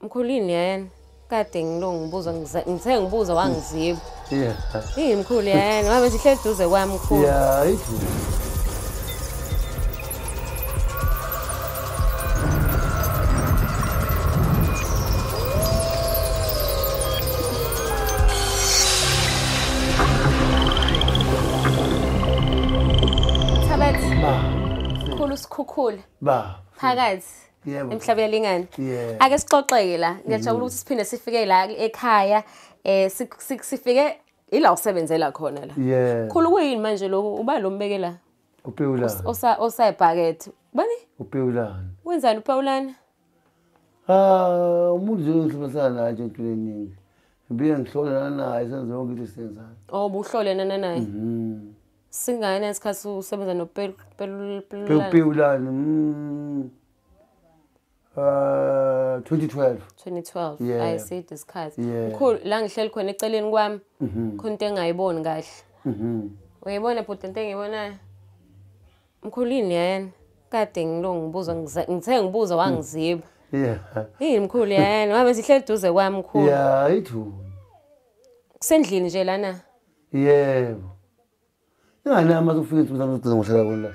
Mkhulu yini yena? Kade ngilongibuza ngithe ngibuza wangiziba. Yeah. Yini mkhulu yena? Ngabe sihleli eduze kwami mkhulu. Yeah, ithi. Thabethe. Ba. Mkhulu Sikhukhula. Ba. Phakathi. Yebo. Emhlabeni lingani. Yeah. Ake sixoxeke la. Ngiyajabula ukuthi siphinde sifike la ekhaya. Sifike ila usebenzela khona la. Yeah. Mkhulu kuyini manje lokhu? Uba lo mbekela? Upewulana. Osa ibhakethi. Bani? Upewulana. Wenzani uPewulana? Ah, umuntu nje ngisebenzisana naye nje entweni eningi. Ngibuye ngihlolana naye senze yonke into esiyenzayo. Oh, ubuhlolana naye. Mhm. Singane isikhathi usebenza noPewulana. Pewulana. 2012. 2012. Yeah. I see isikhathi. Yeah. Mkhulu la ngihleli khona eceleni kwami. Khona into engayiboni kahle. Mhm. Uyayibona bhuti into engiyibonayo? Mkhulu yini yena? Kade ngilongibuza ngithe ngibuza wangiziba. Yeah. Yini mkhulu yena? Ngabe sihleli eduze kwami mkhulu. Yeah, ithi. Kusendlini nje lana. Yebo. Ingane yami azofika ukuthi uzamuzogcina ngohlala khona la.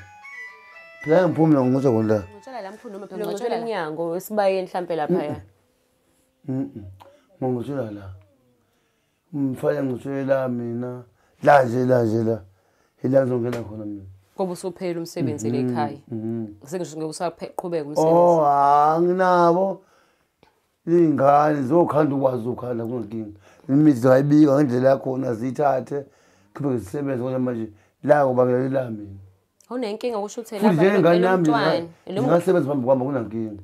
Phela ngiphumula ngokuthi khona la. Ngitshela la mkhulu noma phela ngitshela emnyango esibayeni mhlambe lapha ya. Mhm. Ngongitshela la. Umfana ngitshela mina la nje la nje la. Ila ngizongena khona mina. Ngoba usuphela umsebenzi le ekhaya. Mhm. Sengisho ngoba usaqhubeka umsebenzi. Oh, anginabo. Ingane zokhanda ukwazi ukukhala kunenkinga. Imithi ayibika ngendlela yakhona zithathe qhubeke zisebenze kodwa manje la ngoba ngilalela mina. Awunenkinga kusho ukuthi Futhi nje ingane yami elomntwana, ngingasebenza phambi kwami akunankinga.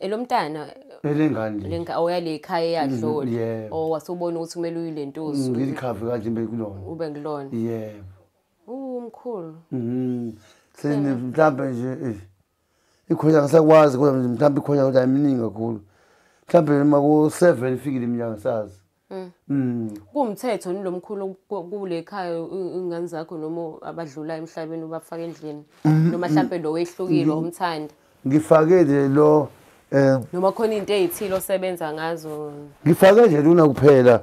elomntana Elengane nje. lenka oyale ekhaya eyadlula. Yebo. Oh, wasubona ukuthi kumele uyilentuzo. Ngilikhave kanje imbe kulona. Ube ngilona. Yebo. Mkhulu. Mhm. Seni mhlambe nje ikhonya ngisakwazi kodwa nje mhlambe ikhonya kodwa iminingi kakhulu. Mhlambe noma ku 7 ifikile iminyaka sazi. Kuwumthetho nilomkhulu kule ekhaya ingane zakho noma abadlula emhlabeni ubafaka endlini noma mhlambe lo wehlukile umthanda. Ngifake nje lo noma khona into ezithile osebenza ngazo. Ngifake nje luna kuphela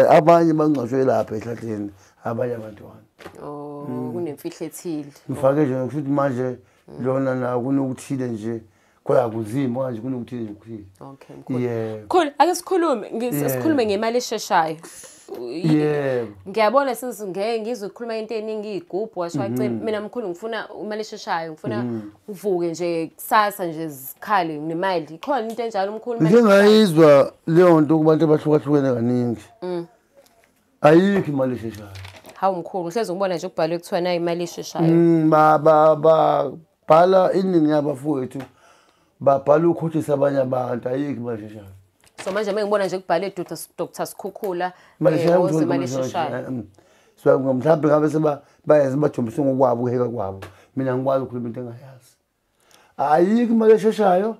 abanye bangcwatshwe lapha ehlahleni abanye abantwana. Oh, kunemfihlo ethile. Ngifake nje ukuthi manje lona na kunokuthile nje kodwa kunzima manje kunokuthile nje kuthile. Okay mkhulu. Yebo. Mkhulu ake sikhulume sikhulume ngemali esheshayo. Yebo. Ngiyabona since ngeke ngizokhuluma into eningi igubhu washo wacima mina mkhulu ngifuna imali esheshayo ngifuna uvuke nje kusasa nje zikhale nemali. Ikhona into enjalo mkhulu Ngike ngayizwa leyo nto kubantu abahlukahlukene kaningi. Ayikho imali esheshayo. Hawu mkhulu ngihlezi ngibona nje ukubhalwe kuthiwa nayi imali esheshayo. Ba bhala iningi yabafowethu babhala ukukhohlisa abanye abantu ayikho imali esheshayo. So manje mengibona nje kubhale Dr. Sikhukhula imali esheshayo. So mhlawumbe ngabe seba bayenza bajombise ngokwabo ukuheka kwabo. Mina ngikwazi ukukhuluma into engayazi. Ayikho imali esheshayo.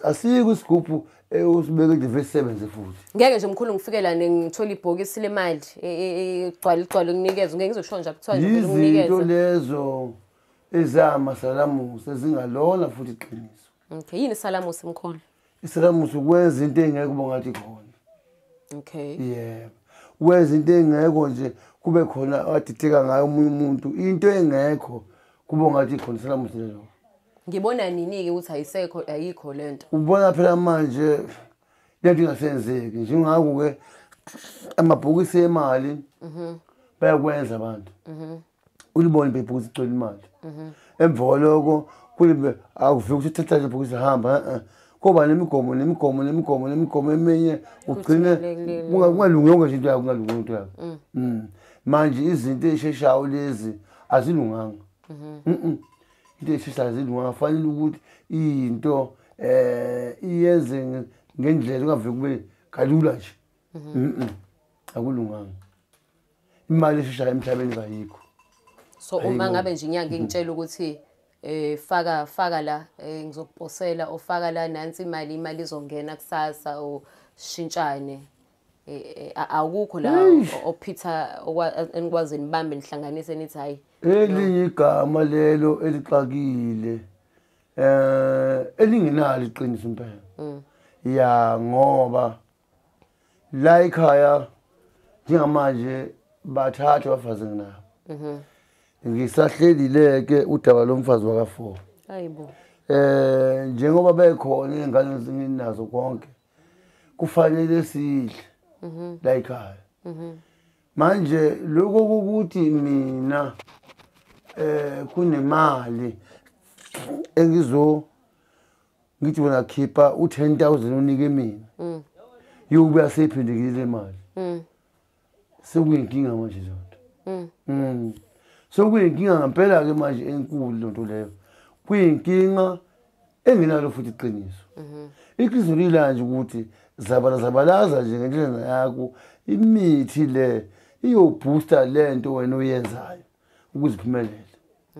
Asikho isigubhu usibeke nje sebenze futhi. Ngeke nje mkhulu ngifike la ngithola ibhokisi lemali igcwala igcwala nginikeze ngeke ngizosho nje kuthiwa nje nginikeze. Izinto lezo ezamasalamusi ezingalona futhi iqiniso. Okay, yini isalamusi mkhulu? Isalamusi ukwenza into engeke uba ngathi khona. Okay. Yebo. Wenza into engekho nje kube khona adideka ngayo omunye umuntu into engekho kube ngathi khona isalamusi leyo. Ngibona nini ke ukuthi ayisekho ayikho lento. Ubona phela manje lento ingasenzeki njengako ke amabhokisi emali. Bayakwenza abantu. Ulibone ibhokisi igcwele imali. Emva kwaloko kulibe akuviki ukuthi uthatha nje ibhokisi hamba koba nemigomo nemigomo nemigomo nemigomo eminye ugcine kungalungi yonke into yakho kungalungi into yakho. Manje izinto ezisheshayo lezi azilunganga. Into esheshayo azilunganga fanele ukuthi into iyenze ngendlela ungaviki kube kalula nje. Akulunganga. Imali esheshayo emhlabeni kayikho. So uma ngabe nje inyanga ingitshela ukuthi faka la ngizokuposela ofaka la nansi imali izongena kusasa o shintshane awukho la ophitha enikwazi nibambe nihlanganise nithi hayi elinye igama lelo elixakile elingenalo iqiniso impela. Ya, ngoba la ekhaya njengamanje bathathu abafazi nginabo. Ngisahlelile ke udaba lomfazi waka4. Hayibo. Njengoba bekhona ingane zinginazo konke kufanele sidle la ekhaya. Manje lokho ukuthi mina kunemali engizo ngithi wena khipha u10000 unike mina. Yokubuya seyiphindekile imali. Sekuyinkinga manje zonto. Sekuyinkinga ngempela ke manje enkulu lonto leyo. Kuyinkinga enginalo futhi iqiniso. Iqiniso lila nje ukuthi zabalaza nje ngendlela yakho imithi le iyobooster lento wena oyenzayo ukuze iphumelele.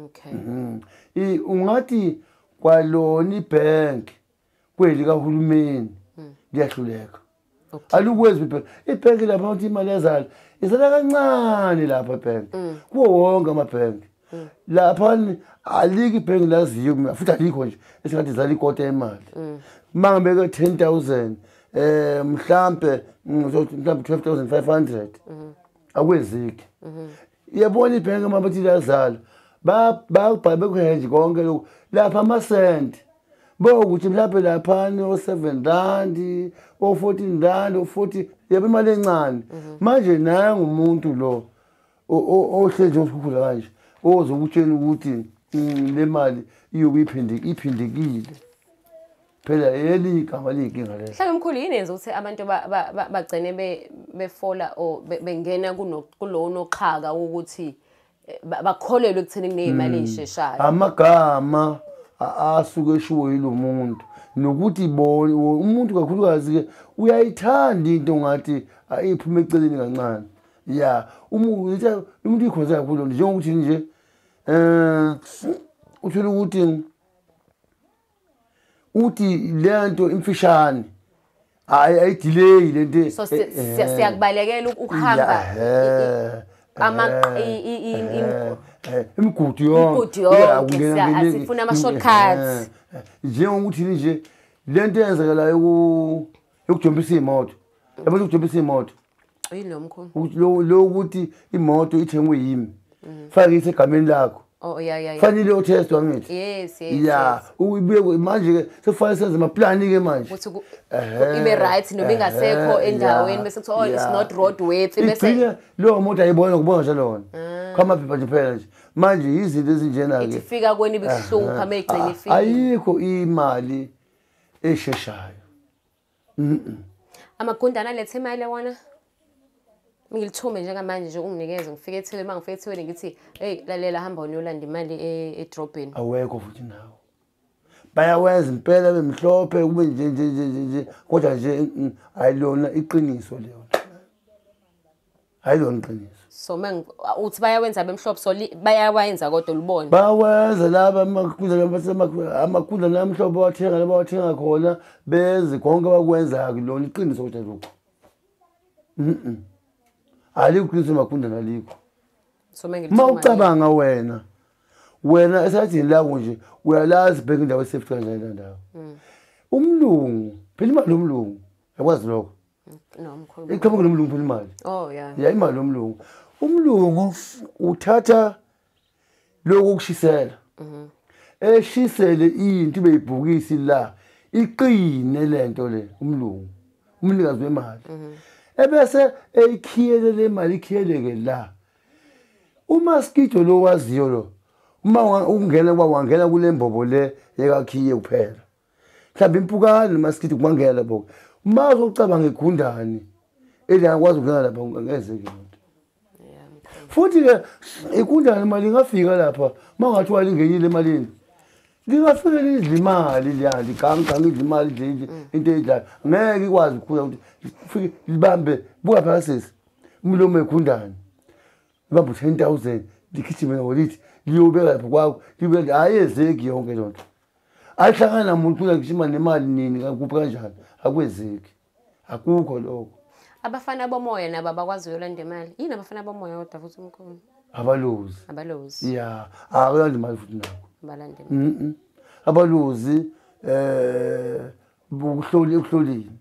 Okay. Ungathi kwalona ibank kweli kahulumeni liyahluleka. Alukwenzi ibhenki. Ibhenki lapha uthi imali yazala izala kancane lapha ebhenki. Kuwo wonke amabhenki. Lapha alikho ibhenki laziyo futhi alikho nje esingathi izala ikota yemali. Uma ngibeke 10000 mhlambe ngizothi mhlambe 12500 akwenzeki. Iyabona ibhenki uma bathi liyazala babhale bekuhenje konke lokhu lapha amasenti. Bokuthi mhlawumbe laphana o7 rand o14 rand o40 yebo imali encane. Manje nangu umuntu lo ohlezi ukhukhula kanje ozokutshela ukuthi le mali iyobe iphindekile. Phela elinye igama liyinkinga leyo. Mhlawumbe mkhulu yini yenza ukuthi abantu bagcine befola or bengena kulowo noxhaka ukuthi bakholelwe ekutheni kuneyimali eyisheshayo? Amagama asuke eshiwo yilo muntu nokuthi bona umuntu kakhulukazi ke uyayithanda into ngathi ayiphume eceleni kancane. Ya, umuntu ikhonze kakhulu njengokuthi nje uthola ukuthi uthi lento imfishane ayidelay lento. So siyakubalekela ukuhamba imigudu yonke. Asifuna ama shortcuts. Njengokuthi nje lento eyenzakalayo yokujombisa imoto. Yabo ukujombisa imoto. Yini mkhulu? Lo ukuthi imoto ithengwe yimi. Fake isegameni lakho. Oh yeah yeah. Fanele uyotest angithi. Yes yes. Yeah, uyibuye manje ke sekufanele senze ama plan ke manje. Ukuthi ibe right noma ingasekho endaweni bese kuthiwa oh it's not roadworthy bese lo moto ayibona kubona njalo wona. Khamaphepha nje phela nje. Manje izinto ezinjena ke. Ifika kweni ibikuhlupha mayigcina ifika. Ayikho imali esheshayo. Amagundana lethe imali wona. Ngilithume njengamanje nje unginikeze ngifike eThekwini uma ngifike eThekwini ngithi hey lalela hamba uyolanda imali edrobheni. Awekho futhi nawo. Bayawenza impela bemhlophe kube nje nje nje kodwa nje ayilona iqiniso leyo. Ayilona iqiniso. So uthi bayawenza bemhlophe so bayawenza kodwa ulibone. Bayawenza laba amakhundla namhlophe bathenga laba bathenga khona benze konke abakwenzayo kulona iqiniso kodwa lokho. Alikho iqiniso emakhundleni alikho. So mawucabanga wena esathini lakho nje uyalazi bheka indawo esafety kanjani le ndawo. Umlungu phela imali yomlungu yakwazi lokho. No mkhulu. Iqhamuka nomlungu phela imali. Oh yeah. Ya imali yomlungu. Umlungu uthatha lokho ukushisela. Eshisele into ibe ibhokisi la iqine lento le umlungu umnikazi wemali. Ebese eyikhiyele le mali ikhiyeleke la. Uma sikido lo waziyo lo uma ungena kwawangena kule mbobo le yekakhiye kuphela. Mhlawumbe impukane noma sikido kumangena lapho. Uma uzocabanga igundane elingakwazi ukungena lapha ngezeke lento. Futhi ke igundane imali ingafika lapha mangathiwa lingenile emalini. Lingafika lidla imali liya liganga idla imali idla into edlayo. Ngeke ikwazi ukukhula ukuthi fike libambe buka phela sisi umlomo egundane. Libambe 10000 ligijime ngolithi liyobeka lapho kwakho libe ayezeki yonke lonto. Ayihlangana namuntu kugijima nemali nini kuphi kanjani akwezeki. Akukho lokho. Abafana bomoya nabo abakwazi uyolanda imali. Yini abafana bomoya kodwa futhi umkhulu? Abalozi. Abalozi. Yeah, abalanda imali futhi nabo. Abalanda imali. Abalozi Ukuhloli ekuhlolini.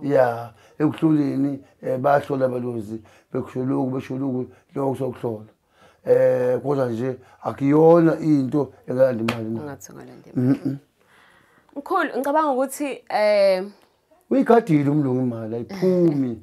Yeah, ekuhlolini bayahlola abalozi, bekusho lokhu besho lokhu, lokho sokuhlola. Kodwa nje akuyona into engalanda imali na. Ungathi ungalanda imali. Mkhulu, ngicabanga ukuthi uyigadile umlungu imali ayiphumi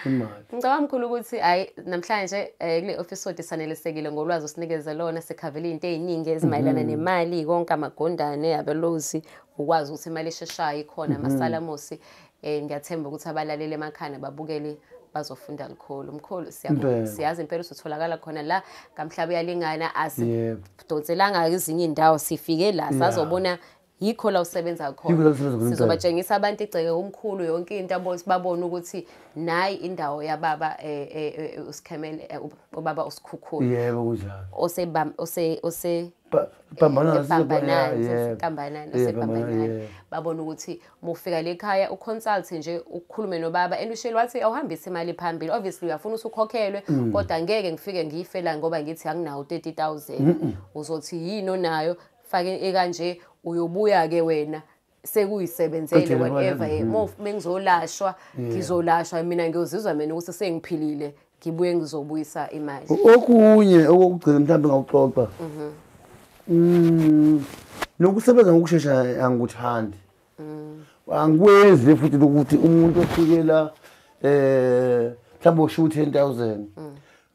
imali. Ngicabanga mkhulu ukuthi hayi namhlanje kule episode sanelisekile ngolwazi osinikeze lona, sikhavele izinto eziningi ezimayelana nemali, konke amagondane, abelozi, ukwazi ukuthi imali esheshayo ikhona, amasalamusi. Ngiyathemba ukuthi abalaleli emakhaya babukele bazofunda lukhulu. Mkhulu, siyabonga. Siyazi impela usutholakala khona la kaMhlaba uyalingana, asidonselanga ezinye indawo, sifike la sazobona yikho la usebenza khona. Sizobatshengisa abantu igceke umkhulu yonke into babone ukuthi nayi indawo yababa uSikhemele, ubaba uSikhukhula. Yebo kunjalo. Ose Bambanani, babona ukuthi mufika lekhaya uconsult nje ukukhulume nobaba, and ushelo wathi awuhambise imali phambili. Obviously uyafuna usukhokhelwe, kodwa ngeke ngifike ngiyifela ngoba ngithi anginawo 30,000. Uzothi yini onayo, fake ekanje, uyobuya ke wena sekuyisebenzele whatever. Mengizolashwa ngizolashwa mina, ngiyozizwa mina ukuthi sengiphilile, ngibuye ngizobuyisa imali. Okunye okugcina mhlawumbe ngawuxoxa, nokusebenza ngokushesha angikuthandi. Angikwenzi futhi ukuthi umuntu ofikela mhlawumbe usho 10,000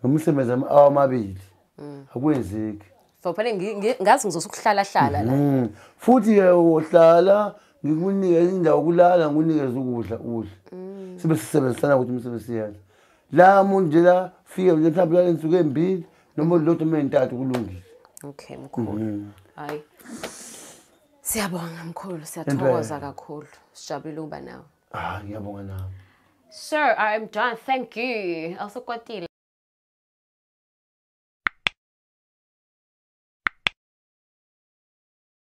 nomsebenzi amabili, akwenzeki. So phela ngazi ngizosukuhlala hlala la. Futhi uhlala ngikunike indawo kulala, ngikunikeze ukudla udle. Sibe sisebenzisana ukuthi umsebenzi siyenza. La umuntu nje la fike mhlawumbe la insuku ezimbili noma lodwa noma ezintathu kulungile. Okay mkhulu. Hayi. Siyabonga mkhulu, siyathokoza kakhulu. Sijabulile ukuba nawe. Ngiyabonga nami. Sir, I'm done. Thank you. Awusokwatile.